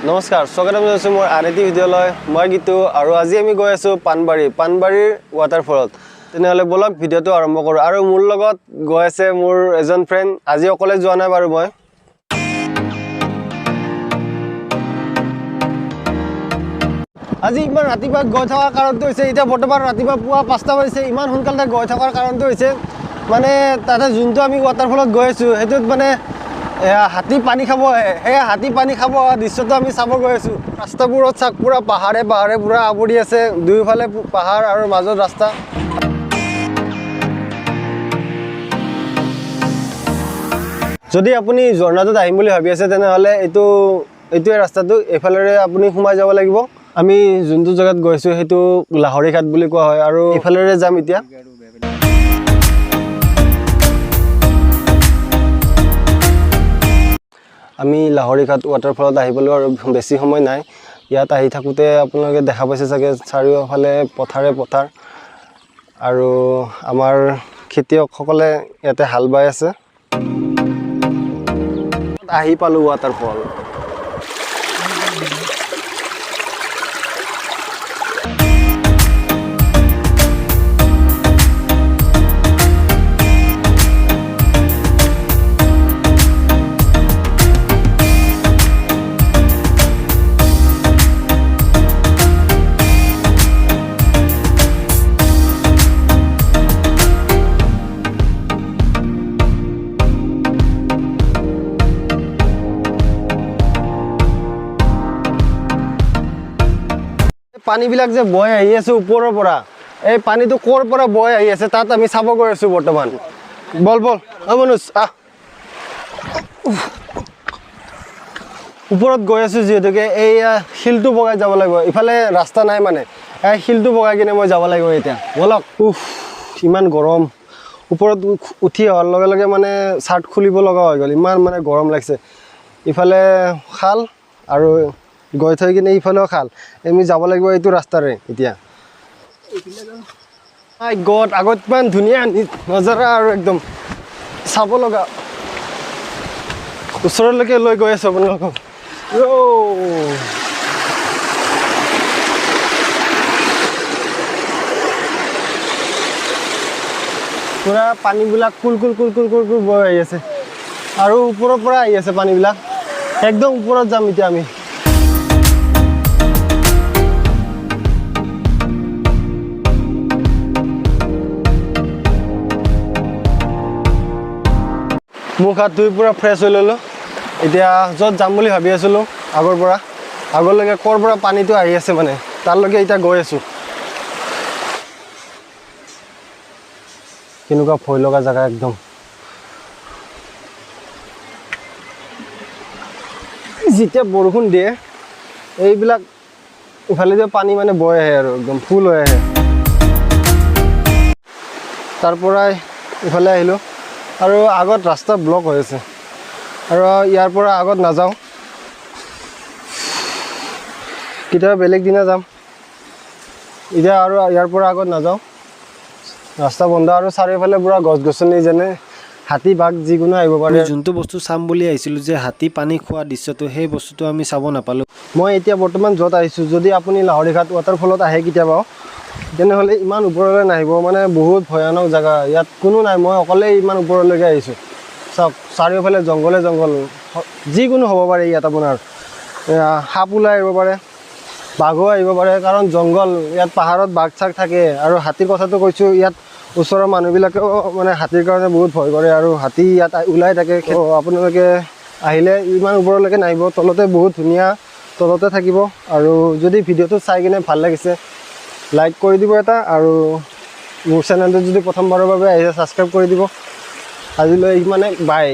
নমস্কাৰ, স্বাগতম জনাইছোঁ মোৰ আন এটি ভিডিঅ'লৈ। মই গীতু আৰু আজি আমি গৈ আছোঁ পাণবাৰীৰ ৱাটাৰফলত। তেনেহ'লে ব'লক ভিডিঅ'টো আৰম্ভ কৰোঁ। আৰু মোৰ লগত গৈ আছে মোৰ এজন ফ্ৰেণ্ড। আজি অকলে যোৱা নাই বাৰু মই। আজি ইমান ৰাতিপুৱা গৈ থকাৰ কাৰণটো হৈছে, এতিয়া বৰ্তমান ৰাতিপুৱা পুৱা 5টা বাজিছে। ইমান সোনকালে গৈ থকাৰ কাৰণটো হৈছে মানে তাতে যোনটো আমি ৱাটাৰফলত গৈ আছোঁ সেইটোত মানে হাতী পানী খাব আহে। সেই হাতী পানী খাব অহা দৃশ্যটো আমি চাব গৈ আছোঁ। ৰাস্তাবোৰত চাক পূৰা পাহাৰে পাহাৰে পূৰা আৱৰি আছে, দুয়োফালে পাহাৰ আৰু মাজত ৰাস্তা। যদি আপুনি ঝৰ্ণাটোত আহিম বুলি ভাবি আছে তেনেহ'লে এইটোৱে ৰাস্তাটো, এইফালেৰে আপুনি সোমাই যাব লাগিব। আমি যোনটো জেগাত গৈছোঁ সেইটো লাহৰীঘাট বুলি কোৱা হয় আৰু এইফালেৰে যাম এতিয়া। আমি লাহৰীঘাট ৱাটাৰফলত আহি পালোঁ আৰু বেছি সময় নাই। ইয়াত আহি থাকোঁতে আপোনালোকে দেখা পাইছে চাগে চাৰিওফালে পথাৰে পথাৰ আৰু আমাৰ খেতিয়কসকলে ইয়াতে হাল বাই আছে। আহি পালোঁ ৱাটাৰফল। পানীবিলাক যে বৈ আহি আছে ওপৰৰ পৰা, এই পানীটো ক'ৰ পৰা বৈ আহি আছে তাত আমি চাব গৈ আছোঁ বৰ্তমান। বল বল অ মনোজ আহ, ওপৰত গৈ আছোঁ যিহেতুকে এই শিলটো বগাই যাব লাগিব। ইফালে ৰাস্তা নাই মানে, এই শিলটো বগাই কিনে মই যাব লাগিব এতিয়া। ব'লক। উফ, ইমান গৰম। ওপৰত উঠি অহাৰ লগে লগে মানে চাৰ্ট খুলিব লগা হৈ গ'ল, ইমান মানে গৰম লাগিছে। ইফালে খাল আৰু গৈ থৈ কিনে ইফালেও খাল। আমি যাব লাগিব এইটো ৰাস্তাৰে এতিয়া। মাই গড, আগত ইমান ধুনীয়া নজাৰা আৰু একদম চাব লগা। ওচৰলৈকে লৈ গৈ আছোঁ আপোনালোকক। পূৰা পানীবিলাক কুল কুল কুল কুল কুল কুল বৈ আহি আছে আৰু ওপৰৰ পৰা আহি আছে পানীবিলাক। একদম ওপৰত যাম এতিয়া আমি। মুখ হাত ধুই পূৰা ফ্ৰেছ হৈ ল'লোঁ। এতিয়া য'ত যাম বুলি ভাবি আছিলোঁ আগৰ পৰা, আগলৈকে ক'ৰ পৰা পানীটো আহি আছে মানে তালৈকে এতিয়া গৈ আছোঁ। কেনেকুৱা ভয় লগা জেগা একদম। যেতিয়া বৰষুণ দিয়ে এইবিলাক ইফালে যে পানী মানে বৈ আহে আৰু একদম ফুল হৈ আহে। তাৰ পৰাই ইফালে আহিলোঁ আৰু আগত ৰাস্তা ব্লক হৈ আছে আৰু ইয়াৰ পৰা আগত নাযাওঁ, কেতিয়াবা বেলেগ দিনা যাম। এতিয়া আৰু ইয়াৰ পৰা আগত নাযাওঁ, ৰাস্তা বন্ধ আৰু চাৰিওফালে পূৰা গছ গছনি, যেনে হাতী বাঘ যিকোনো আহিব পাৰে। যোনটো বস্তু চাম বুলি আহিছিলোঁ যে হাতী পানী খোৱা দৃশ্যটো, সেই বস্তুটো আমি চাব নাপালোঁ। মই এতিয়া বৰ্তমান য'ত আহিছোঁ, যদি আপুনি লাহৰীঘাট ৱাটাৰফলত আহে কেতিয়াবা তেনেহ'লে ইমান ওপৰলৈ নাহিব, মানে বহুত ভয়ানক জেগা, ইয়াত কোনো নাই, মই অকলেই ইমান ওপৰলৈকে আহিছোঁ। চাওক চাৰিওফালে জংঘলে জংঘল, যিকোনো হ'ব পাৰে ইয়াত। আপোনাৰ সাপ ওলাই আহিব পাৰে, বাঘো আহিব পাৰে, কাৰণ জংঘল ইয়াত, পাহাৰত বাঘ চাঘ থাকে। আৰু হাতীৰ কথাটো কৈছোঁ, ইয়াত ওচৰৰ মানুহবিলাকেও মানে হাতীৰ কাৰণে বহুত ভয় কৰে আৰু হাতী ইয়াত ওলাই থাকে। আপোনালোকে আহিলে ইমান ওপৰলৈকে নাহিব, তলতে বহুত ধুনীয়া, তলতে থাকিব। আৰু যদি ভিডিঅ'টো চাই কিনে ভাল লাগিছে লাইক কৰি দিব এটা, আৰু মোৰ চেনেলটো যদি প্ৰথমবাৰৰ বাবে আহিছে ছাবস্ক্ৰাইব কৰি দিব। আজিলৈ ইমানে, বাই।